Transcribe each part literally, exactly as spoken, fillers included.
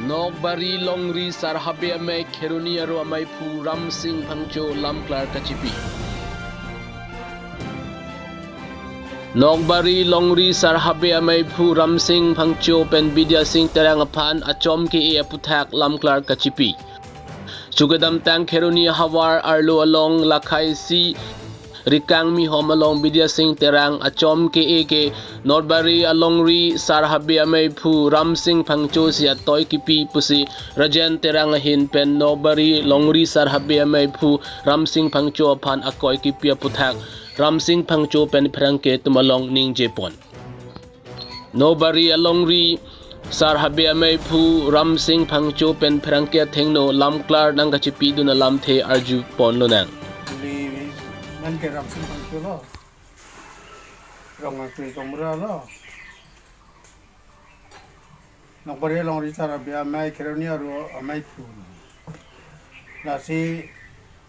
Nokbari Longri Sar Habe Amei Kheroni Aro Ameiphu Ramsing Phangcho Lamklar Kachipi. Nokbari Longri Sar Habe Ameiphu Ramsing Phangcho pen Bidya Sing Terang aphan achom ke-e aputhak lamklar kachipi. Chukedamtang Kheroni havar arlo along lakhai isi Rikang Mihom along Bidya Sing Terang achom ke-e ke Nokbari Alongri Sar Habe Ameiphu Ramsing Phangcho si atoi kipi pusi Rajen Terang ahin pen Nokbari Longri Sar Habe Ameiphu Ramsing Phangcho aphan akoi kipi aputhak Ramsing Phangcho pen pherangke atum along ningjepon. Nokbari Alongri Sar Habe Ameiphu Ramsing Phangcho pen pherangke athengno lamklar nangkachipidun alamthe arju ponlonang. Neli men ke Ramsing Phangcho lo. Rong Angtui Kamra lo. Nokbari Alongri Sar Habe Amei Kheroni Aro Ameiphu. Lasi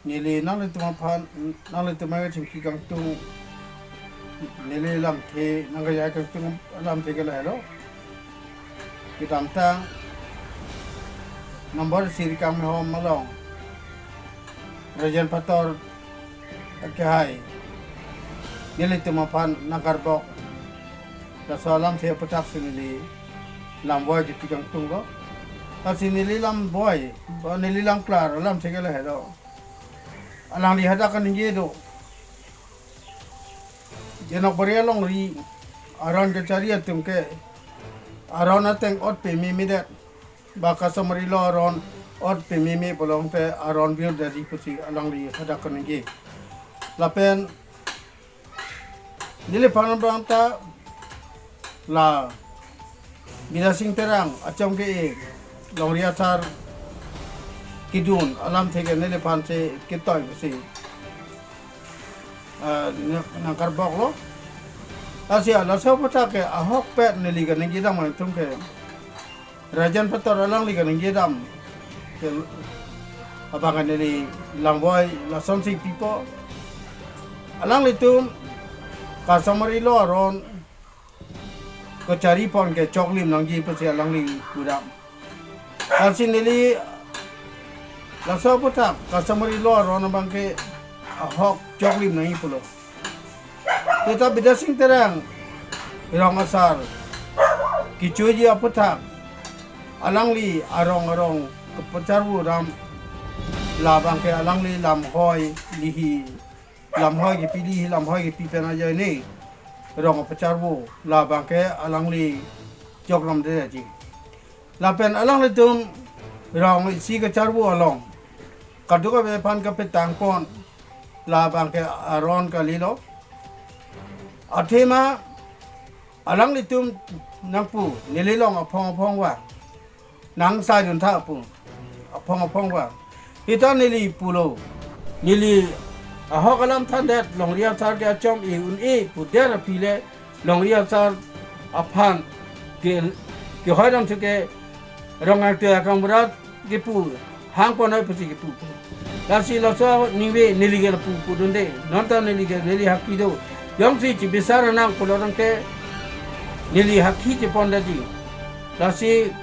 neli nanglitum aphan, nanglitum akai chingki kangtung, neli lamthe, nangkaya kangtung lamthe ke lahelo. Kedamtang number isi Rikang Mihom along Rajen Pator akehai nelitum aphan nangkarbok. Laso alamthe aputhak si neli lamvoi kipi kangtung lo. Lasi neli lamvoi, neli lamklar alamthe ke lahelo. Alangli hadak kaningje do. Je Nokbari Alongri aron kachari atum ke aron ateng ot pememedet. Ba customary law aron ot pememe pulote aron birdari pusi alangli hadak kaningje. Lapen neliphan abang ta la Bidya Sing Terang achom ke-e Longri Asar kedun alamthe ke neliphan si ketoi pusi, eh, nang-, nangkarbok lo. Lasi laso aputhak ke ahokpet neli kaningje dam atum ke Rajen Pator alangli kaningje dam ke abang ke neli lamvoi lasonsi pipo. Alanglitum customary law aron kachari pon ke choklim nangji pusi alangli pudam. Lasi neli laso aputhak customary law aron abang ke ahok choklim nangji pulo. Seta Bidya Sing Terang rong asar kechoji aputhak alangli arong arong kepacharvu dam, labang ke alangli lamhoi lihi, lamhoi kipi lihi, lamhoi kipi pen ajoine rong pacharvu, labang ke alangli chokramdeji. Lapen alanglitum rong isi kacharvu along kadokave aphan kapetang pon, labang ke aron kalilo. Athema alanglitum nangpu, neli long aphong aphong va nangsaidun tha pu, aphong aphong va. Seta neli pulo, neli ahok alam thandet, Longri Asar ke achom e un-e pudet aphi le Longri Asar aphan ke, kehoi damsi ke Rong Angtui Kamra kepu, hang ponoi pusi kepu. Lasi laso ningve neli ke lapu pudunde, nonta neli ke neli haki do. Jongsi chibisar nang pulo tangte neli haki chepon daji. Lasi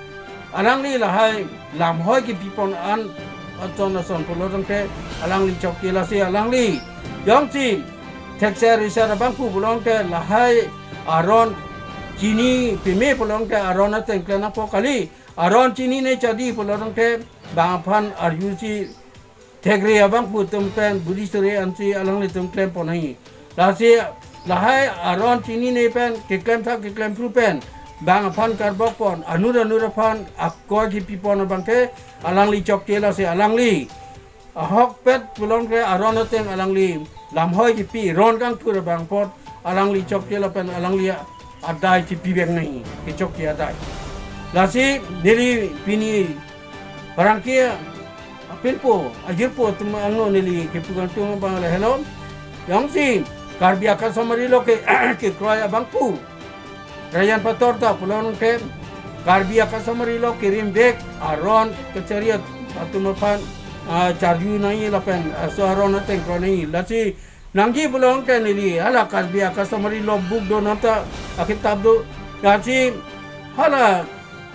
alangli lahai lamhoi kipi pon an ason ason pulo tangte alangli chokche, lasi alangli jongsi thekser riser abangphu pulo tangte lahai aron chini peme pulo tangte aron ateng klem nangpo kali. Aron chinine chadi pulo tangte bang aphan arjusi thekre abangphu atum pen budi sore ansi alanglitum klem pon nangji. Lasi lahai aron chinine pen keklem thak keklem phru pen bang aphan karbok pon, anut anut aphan akoi kipi pon abang ke alangli chokche, lasi alangli ahokpet pulo tangte aron ateng alangli lamhoi kipi, ron kangthur abang apot alangli chokche lapen alangli adai kipi vek nangji, kechokche adai. Lasi neli pini pherangke apinpo ajirpo atum angno neli kepu kangtung abang lahelo. Jongsi Karbi a-customary law ke, kekroi abangphu Rajen Pator ta pulo tangte Karbi a-customary law kerim vek, aron kachari atum aphan, ah, charju nangji lapen, ah, laso aron ateng kroi nangji. Lasi nangji pulo tangte neli hala Karbi a-customary law book do, nonta akitap do. Lasi hala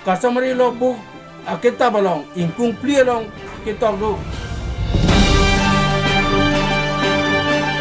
customary law book aketap along, ingkung phli along ketok do.